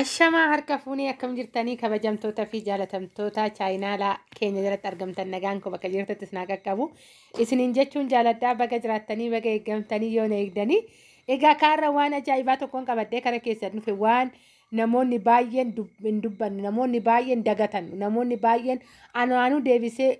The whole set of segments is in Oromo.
Ashamaa harka fuunee akkam jirtanii kabajamtoota fi jaalatamtoota chaayinaalaa keenya jalatti argamtan nagaan koo bakka jirtattis naa qaqqabu. Isiniin jechuun jaaladhaa baga jiraattanii baga eeggamtanii yoo na eegdanii. Egaa kaarra waan ajaa'ibaa tokkoon qabadhee kara keessan dhufe waan namoonni baay'een hin dubbanne, namoonni baay'een dagatan, namoonni baay'een anaanuu deebisee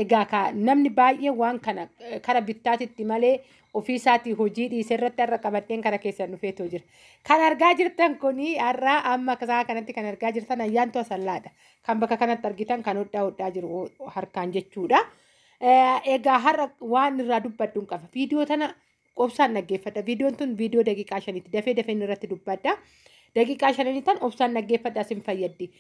egaa ka namni baay'een waan kana kara bittaatitti malee ofii isaatii hojii dhiisee irratti har'a qabadheen kara keessan dhufeetoo jira. Kan argaa jirtan kuni har'a amma sa'a kanatti kan argaa jirtan Ayyaantuu Asallaadha. Kan bakka kanatti argitan kan hodhaa hodhaa jiru harkaan jechuudha. Egaa har'a waan irraa dubbadhu hin qaba. Viidiyoo tana obsaan dhaggeeffadha. Viidiyoon tun viidiyoo daqiiqaa 5ti. Dafee dafee irratti dubbadha. Daqiiqaa 5 tan obsaan dhaggeeffadha sin fayyaddi.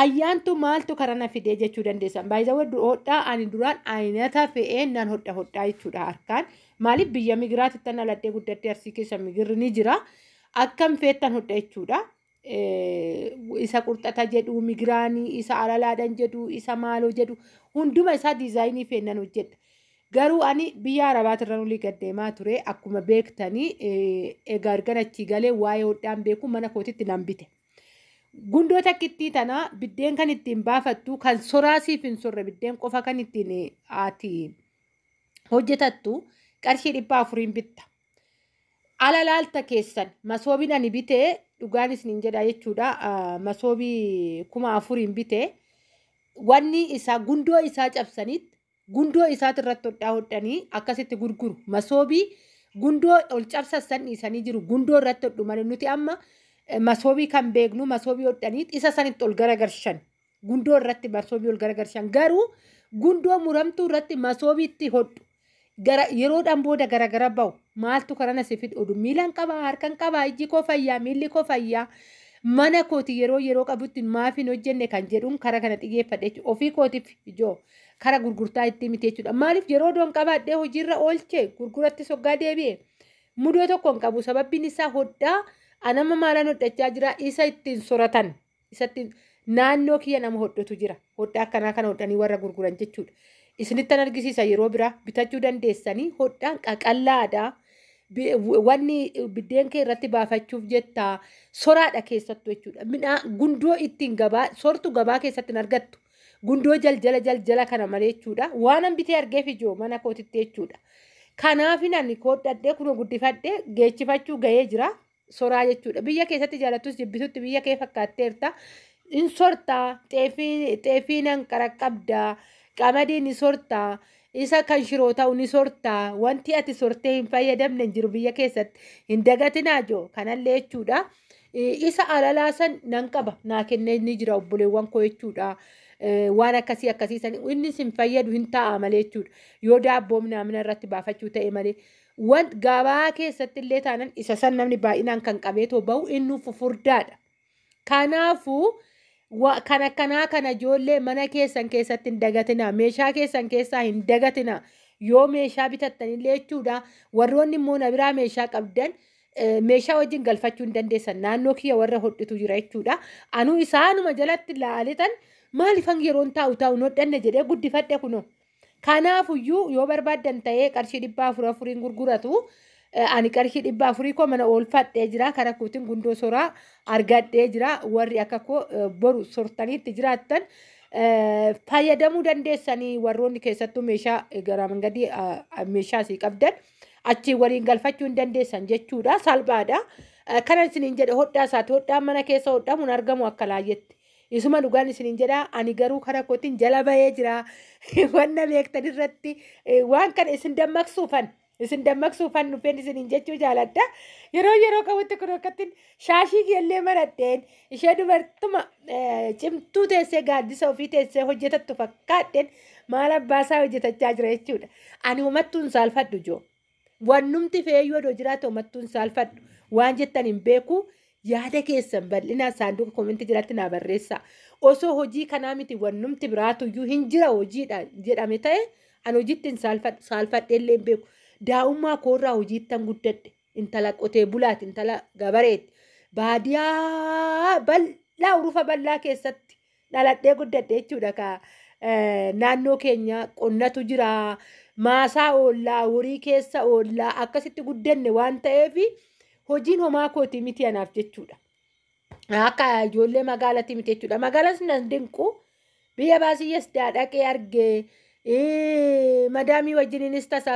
Ayyaantu maaltu karana fidee jechuu dandeessan. Baay'ee hodhaa ani duraan aynata fe'een nan hodha hodhaa jechuudha harkaan. Maaliif biyya migiraatti tan dhaladhee guddattee Arsii keessa migirri ni jira. Akkam feettan hodha jechuudha. Isa qurxata jedhu migiraanii, isa alalaadhaan jedhu, isa maaloo jedhu hunduma isaa diizaayinii feennan hojjedha. Garuu ani biyya Arabaatirra olii gad deemaa ture akkuma beektanii egaa ergan achii galee waa'ee hodhaan beeku mana kootitti nan bite. Gundoo takkittii tana biddeen kan ittiin baafattu kan soraasiif hin sorre biddeen qofa kan ittiin ati hojjetattu qarshii 400 bitta. Ala laalta keessan masoobiin ani bitee dhugaan isiniin jedha jechuudha. Masoobii 4000 bitee wanni isaa gundoo isaa cabsanitti gundoo isaati irratti hodhaa hodhanii akkasitti gurguru. Masoobii gundoo ol cabsassan dhiisanii jiru. Gundoo irratti hodhu malee nuti amma masoobii kan beeknu masoobii hodhanii isa sanitti ol garagarshan. Gundoo irratti masoobii ol garagarshan. Garuu gundoo muramtuu irratti masoobiitti hodhu. Gara yeroodhaan booda garagara bahu. Maaltu karana si fide oduu miilaan qabaa harkaan qabaa ijji koo fayyaa miilli koo fayyaa. Mana kooti yeroo yeroo qabutti maaf hin hojjenne kan jedhuun kara kana xiyyeeffadhe jechuudha. Ofii kootiif ijoo kara gurgurtaa itti miti jechuudha. Maaliif yeroo doon qabaadhee hojiirra oolchee gurguratti soggaa deebi'e mudoo tokko hin qabu. Sababbiin isaa hodhaa anama maalaan hodhachaa jira isa ittiin soratan isa ittiin naannoo kiyya nama hodhatu jira. Hodhaa akkanaa kana hodhanii warra gurguran jechuudha. Isinittan argisiisa yeroo biraa bitachuu dandeessanii hodhaan qaqallaadha. Wanni biddeen kee irratti baafachuuf jetta soraadha keessattuu jechuudha. Midhaan gundoo ittiin gabaa sortu gabaa keessatti hin argattu. Gundoo jaljala jaljala kana malee jechuudha. Waan an bitee argeef ijoo mana kootitti jechuudha. Kanaaf ani koodhadhee kunoo guddifadhee geechifachuu gahee jira. Soraa jechuudha. Biyya keessatti jaalattus jibbitutti biyya kee fakkaatteerta. In sortaa xeefii nan qaraqqabdaa. Qamadii ni sortaa. Isa kan shiroo ta'u ni sortaa. Wanti ati sortee hin fayyadamne hin jiru biyya keessatti. Hin dagatinaa joo kanallee jechuudha. Isa alalaa san nan qaba. Naa kennee ni jira obboleewwan koo jechuudha. Waan akkasii akkasii san inni sin fayyadu hin taa'a malee jechuudha. Yoo daabboo minaamina irratti baafachuu ta'e malee. Waan gabaa keessatti illee taanan isa san namni baay'inaan kan qabeetoo bahu inni fufurdaadha. Kanaafuu kan akkanaa kana ijoollee mana keessan keessatti hin dagatinaa. Meeshaa keessan keessaa hin dagatinaa. Yoo meeshaa bitattanillee jechuudha. Warroonni immoo na biraa meeshaa qabdan meeshaa wajjin galfachuu hin dandeessan. Naannoo kiyya warra hodhitu jira jechuudha. Anuu isaanuma jalatti laaletan maaliifan yeroon taa'u taa'u hin hodhanne jedhee guddifadhe kunoo. Kanaafuyyuu yoo barbaaddan ta'ee qarshii 400 gurguratu. Ani qarshii 400 koo mana oolfadhee jira. Kara kootiin gundoo soraa argadhee jira. Warri akka koo boru sortaniitti jiraattan fayyadamuu dandeessanii warroonni keessattuu meeshaa garaa mangadii meeshaa asii qabdan achii waliin galfachuu hin dandeessan jechuudha. Salphaadha. Kana isiniin jedhe hodhaa isaati. Hodhaan mana keessa hodhamuun argamu akka laayyetti. Isuma dhugaan isiniin jedha ani garuu kara kootiin jala bahee jira. Wanna beektan irratti waan kana isin dammaqsuufan. Isin dammaqsuufan dhufeen isiniin jechuu jaaladha. Yeroo yeroo qabutti kun akkattiin shaashii kiyyallee maradheen ishee dubartuma cimtuu teessee gaaddisa ofii teessee hojjetattu fakkaadheen maal abbaasaa hojjetachaa jira jechuudha. Ani homattuu hin saalfadhu joo. Wannumti feeyyuu odoo jiraate homattuu hin saalfadhu. Waan jettan hin beeku. Yaada keessan bal'inaan saanduqa koomentii jalatti naa barreessaa. Osoo hojii kanaa miti wannumti biraatuyyuu hin jira hojiidha jedhame ta'e ani hojiitti hin saalfadhu. Saalfadhee illee hin beeku. Daa'ummaa koorraa hojiittan guddadhe. Intala qotee bulaati, intala gabareeti. Baadiyaa bal'aa urufa bal'aa keessatti dhaladhee guddadhe jechuudha. Ka naannoo keenya qonnatu jira. Maasaa oollaa, horii keessa oollaa akkasitti guddanne waan ta'eef hojiin homaa kootii miti anaaf jechuudha. Akka ijoollee magaalatti miti jechuudha. Magaalas nan dinqu, biyya baasiyyees dhaqee argee madaamii wajjiniinis tasaa.